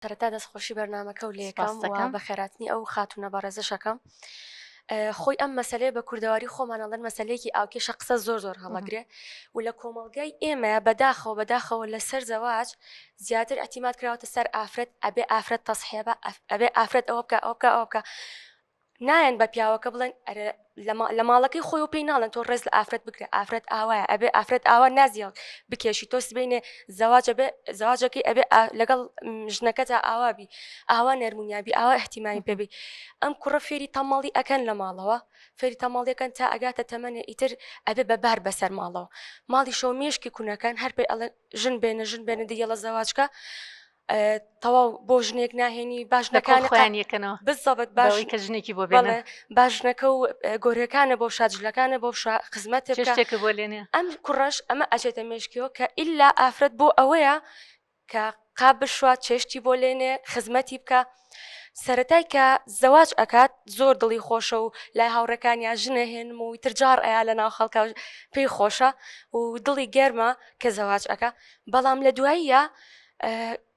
سەرەتا دەستخۆشی بەرنامەکە و لێکەم سپاست و دەکەم. بەخێراتنی ئەو خاتوونە بەڕێزەشەکەم. خۆی ئەم مەسەلەیە بە کوردەواری خۆمان ئەڵێن مەسەلەیەکی ئاوکێشە قسە زۆر زۆر هەڵەگرێ و لە کۆمەڵگای ئێمە بەداخەوە بەداخەوە لەسەر زەواج زیاتر ئەتیمات کراوەتە سەر ئافرەت ئەبێ ئافرەت تەسحێ بە ئەبێ ئافرەت ئەوە بکە ئەوە بکە ئەوە بکە نایەن بە پیاوەکە بڵێن ئەرێ لە ماڵەکەی خۆی و پێی ناڵێن تۆ ڕێز لە ئافرەت بگرە ئافرەت ئاوایە ئەبێ ئافرەت ئاوا نازی بکێشی تۆ سبینێ زەواجە بێ زەواجەکەی ئەبێ لەگەڵ ژنەکەتا ئاوابی ئاوا نەرمونیابی ئاوا احتیمامی پێبی ئەم کوڕە فێری تەمەڵی ئەکەن لە ماڵەوە فێری تەمەڵیەکەن تا ئەگاتە تەمەنێ ئیتر ئەبێ بە بار بەسەر ماڵەوە ماڵی شەو مێشکی کونەکان هەر پێی ئەڵێن ژن بێنە ژن بێنە دیەڵە زەواجکە تەواو بۆ ژنێک ناهێنی باش نەکان خۆیان یەکەنەوە بزەبت باش کە ژنێکی بۆ بێنن باژنەکە و گۆرەکانە بۆ شاجلەکانە بۆ خزمەت شتێکە بۆ لێنێ ئەم کوڕەش ئەمە ئەچێتە مێشکیەوە کە ئللا ئافرەت بۆ ئەوەیە کە قاب بشوات چێشتی بۆ لێنێ خزمەتی بکە سەتای کە زەواج ئەکات زۆر دڵی خۆشە و لای هاوڕەکانیا ژنە هێنم و ترجار ئەیا لە ناو خەڵکە پێی خۆشە و دڵی گەرمە کە زەواج ئەکا بەڵام لە دواییە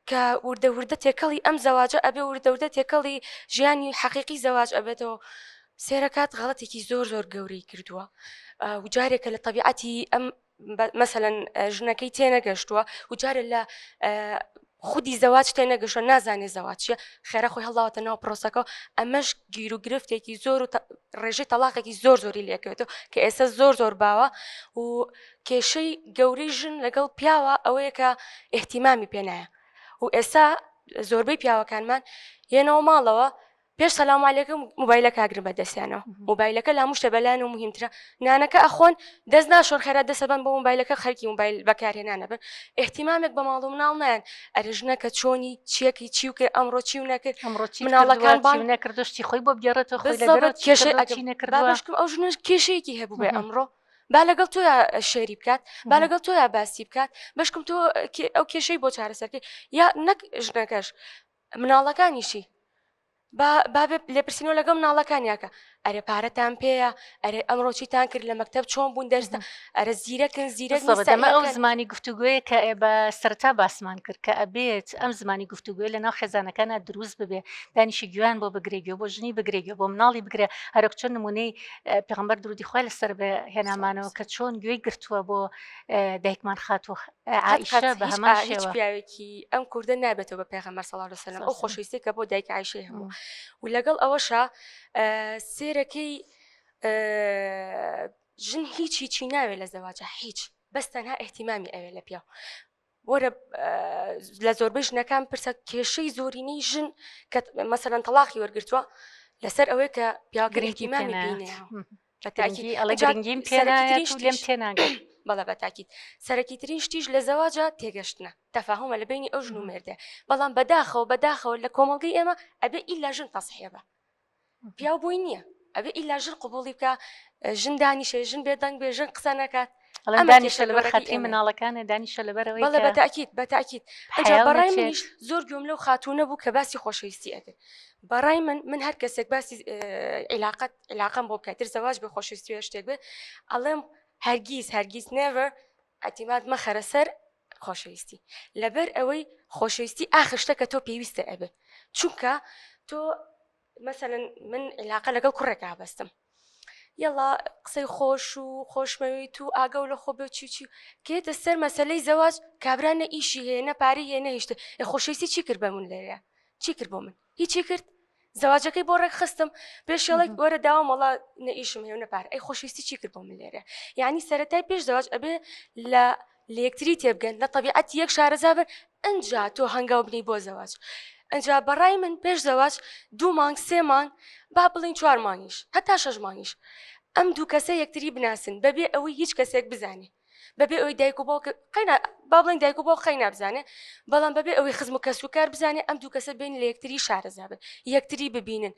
کە وردە وردە تێکەڵی ئەم زەواجە ئەبێ وردە وردە تێکەڵی ژیانی حەقیقی زەواج ئەبێتەوە سێرەکات غەڵەتێکی زۆر زۆر گەورەی کردووە و جارێکە لە تەبیعەتی ئەم مەسەلەن ژنەکەی تێنەگەشتووە و جارێ لە خودی زەواج تێنەگەشتووە نازانێ زەواج چییە خێرا خۆی هەڵداوەتە ناو پرۆسەکە ئەمەش گیر و گرفتێکی زۆر و ڕێژەی تەلاقێکی زۆر زۆری لێکەوێتەوە کە ئێستا زۆر زۆر باوە و کێشەی گەورەی ژن لەگەڵ پیاوە ئەوەیە کە ئیهتیمامی پێ نایە و ئێستا زۆربەی پیاوەکانمان یەنەوە ماڵەوە پێش سەلام علیکم موبایلەکە ئەگرن بە دەستیانەوە موبایلەکە لە هەموو شتێ بەلایان و مهمترە نانەکە ئەخۆن دەست ناشۆن خێرا دەسەبەن بۆ موبایلەکە خەرکی موبایل بەکارهێنانە بن ئیهتیمامێک بە ماڵ و مناڵ نایەن ئەرێ ژنەکە چۆنی چیەکی چی و کرد ئەمڕۆ چی و نەکرد ئەمڕۆ چی مناڵەکان بانگ نەکرد شتی خۆی بۆ بگێڕێتەوە خۆی لە دەرەوە چی کێشەی کردووە، چی نەکردووە بابەشکم ئەو ژنەش کێشەیەکی هەبوو بێ ئەمڕۆ با لەگەڵ تۆیا شێری بکات با لەگەڵ تۆیا باسی بکات بەشکم تۆ ئەو کێشەی بۆ چارەسەرکەی یا نەک ژنەکەش مناڵەکانیشی با با بێ لێپرسینەوە لەگەڵ مناڵەکانیاکە ئەرێ پارەتان پێیە ئەرێ ئەمڕۆ چیتان کرد لە مەکتەب چۆن بوون دەرسە ئەرە زیرەکن زیرەک بالضبط ئەمە ئەو زمانی گفتوگۆیە کە ئێ بە سەرەتا باسمان کرد کە ئەبێت ئەم زمانی گفتوگۆی لە ناو خێزانەکانە دروست ببێ دانیشی گوێیان بۆ بگرێ گوێ بۆ ژنی بگرێ گوێ بۆ مناڵی بگرێ هەرۆک چۆن نمونەی پێغەمبەر درودی خوای لەسەر بێ هێنامانەوە کە چۆن گوێی گرتووە بۆ دایکمان خاتوو عائیشە بە هەمان هیچ شێوە پیاوێکی ئەم کوردە نابێتەوە بە پێغەمبەر صلی الله علیه وسلم ئەو خۆشەویستی کە بۆ دایک عائیشەی هەبوو و لەگەڵ ئەوەشا سێرەکەی ژن هیچ هیچی ناوێ لە زەواجە هیچ بەس تەنها احتیمامی ئەوێ لە پیاو وەرە لە زۆربەی ژنەکان پرسە کێشەی زۆرینەی ژن کە مەسەلەن تەڵاقی وەرگرتووە لەسەر ئەوەی کە پیاوەکە گرنگی پێ احتیمامی پێی نایات نەیاوە بە گرنگی تاکید ئەڵێ ئینجا گرنگیم پێ نایات سەرەکیترین و لێم شتیش تێناگەی بەڵێ بە تاکید سەرەکیترین شتیش لە زەواجا تێگەشتنە تەفاهومە لە بەینی ئەو ژن و مێردە بەڵام بەداخەوە بەداخەوە لە کۆمەڵگەی ئێمە ئەبێ ئیلا ژن تەسحیە بە پیاو بۆی نییە ئەبێ ئیلا ژن قبوڵی بکە ژن دانیشێ ژن بێدەنگ بێ ژن قسە نەکات ئەڵێن ئەمە دانیشە کێشە لەبەر گەورەکەی خاتری ئێمەیە. مناڵەکانە دانیشە لەبەرەوەی بەڵێ کە بەتاکید بەتاکید ئەجا حەیاو بەڕای نەچێت منیش زۆر گوێم لەو خاتوونە بوو کە باسی خۆشەویستی ئەکرد بەڕای من من هەر کەسێک باسی عیلاقەت عیلاقەم بۆ بکات تر زەواج بێ خۆشەویستی بێ شتێک بێ ئەڵێم هەرگیز هەرگیز never ئیعتیماد مەخەرە سەر خۆشەویستی لەبەر ئەوەی خۆشەویستی ئاخر شتە کە تۆ پێویستە ئەبێ چونکە تۆ مەسەلەن من عیلاقە لەگەڵ کوڕێکا بەستم یەڵا قسەی خۆش و خۆشمەویت و ئاگە و لە خۆ بێ چی چی کێتە سەر مەسلەی زەواج کابرا نە ئیشی هەیە نە پارەی هەیە نەهیشتە ئێ خۆشەویستی چی کرد بە من لێرە چی کرد بۆ من هیچی کرد زەواجەکەی بۆ ڕێک خستم پێشێڵێک وەرە داوام وەڵا نە ئیشم هەیە و نە پارە ئەی خۆشەویستی چی کرد بۆ من لێرە یعنی سەرەتای پێش زەواج ئەبێ لە لە یەکتری تێبگەن لە تەبیعەتی یەک شارەزا بن ئەنجا تۆ هەنگاو بنی بۆ زەواج ئەنجا بەڕای من پێش زەواج دوو مانگ سێ مانگ با بڵین چوار مانگیش هەتا شەش مانگیش ئەم دوو کەسە یەکتری بناسن بەبێ ئەوەی هیچ کەسێک بزانێ بەبێ ئەوەی دایک و باوک قەینا با بڵێن دایک و باوک قەینا بزانێ بەڵام بەبێ ئەوەی خزم و کەس و کار بزانێ ئەم دوو کەسە بێن لە یەکتری شارەزا بن یەکتری ببینن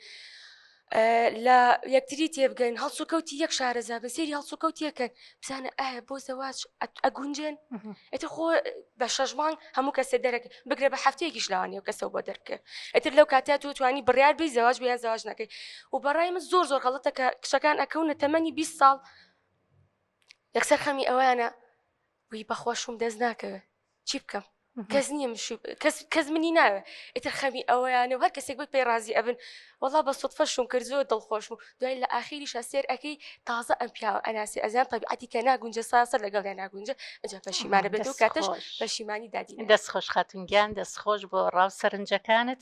لە یەکتری تێبگەن هەڵسوکەوتی یەک شارەزا بن سێری هەڵسوکەوت یەکەن بزانە ئایا بۆ زەواج ئەگونجێن ئیتر خۆ بە شەش مانگ هەموو کەسێ دەرەکە بگرە بە هەفتەیەکیش لەوانەیە ئەو کەسەوە بۆ دەربکەوێ ئیتر لەو کاتە تۆ توانی بڕیار بی زەواج بێ یان زەواج نەکەی و بەڕای من زۆر زۆر غەڵەتە کە کچەکان ئەکەونە تەمەنی 20 ساڵ یەکسەر خەمی ئەویانە وی بەخوا شوم دەست ناکەوێ چی بکەم؟ کەس نییە مشوو کەس کەس منی ناوێ ئیتر خەمی ئەوەیانە و هەر کەسێک بێت پێی ڕازی ئەبن وەڵا بە سوتفە شوم کرد زۆر دڵخۆش بوو دوای لە ئاخیریشا سێر ئەکەی تازە ئەم پیاوە ئەناسی ئەزان تەبیعەتی کە ناگونجێ ساسەر لەگەڵیان ناگونجێ ئەجا پەشیمانە بێت و دەست کاتەش خۆش. پەشیمانی دادی نایەت. دەست خۆش خاتون گیان دەست خۆش بۆ ڕاو سەرنجەکانت.